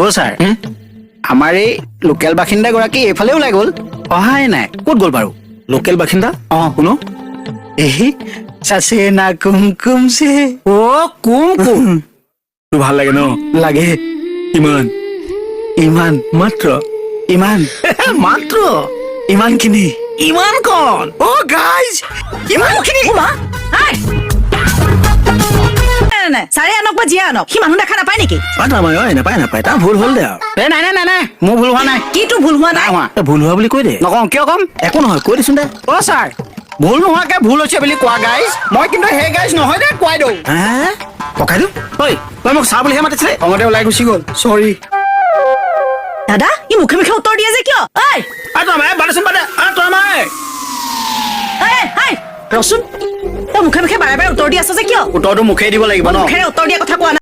অ' sir, আমাৰ এই local বাসিন্দাগৰাকী এইফালে ওলাই গ'ল, অহাই নাই, ক'ত গ'ল বাৰু? লোকেল বাসিন্দা? অ। কোনো এহি চাচে না কুমকুম চে। অ' কুম কুম, তোৰ ভাল লাগে ন? লাগে। ইমান? ইমান। মাত্ৰ? ইমান। মাত্ৰ? ইমানখিনি। ইমান কণ? অ' গাইজ, ইমানখিনি। হাই! নাই, নাই, নাই, ছাৰে আনক বা যিয়ে আনক, সি মানুহ দেখা নাপায় নেকি? ঐ, নাপায় নাপায়, তাৰ ভুল হ'ল দে আৰু। এ নাই নাই নাই নাই, মোৰ ভুল হোৱা নাই। কি তোৰ ভুল হোৱা নাই? নাই হোৱা। তই ভুল হোৱা বুলি কৈ দে। নকওঁ, কিয় ক'ম? একো নহয়, কৈ দেচোন দে। অ' ছাৰ, ভুল নোহোৱাকে ভুল হৈছে বুলি কোৱা গাইজ, মই কিন্তু সেই গাইজ নহয় দে, কোৱাই দিওঁ। হে ককাইদেউ, ঐ, তই মোক ছাৰ বুলিহে মাতিছিলে। খঙতে ওলাই গুচি গ'ল, চৰি। দাদা, ই মুখে মুখে উত্তৰ দিয়ে যে কিয়? ঐ! ঐ তই মায়ে, বাদেচোন বাদে, ঐ তই মায়ে। ঐ, হাই, ৰচোন, তই মুখে মুখে বাৰে বাৰে উত্তৰ দি আছ যে কিয়? উত্তৰটো মুখেই দিব লাগিব ন? মুখেৰে উত্তৰ দিয়া কথা কোৱা নাই।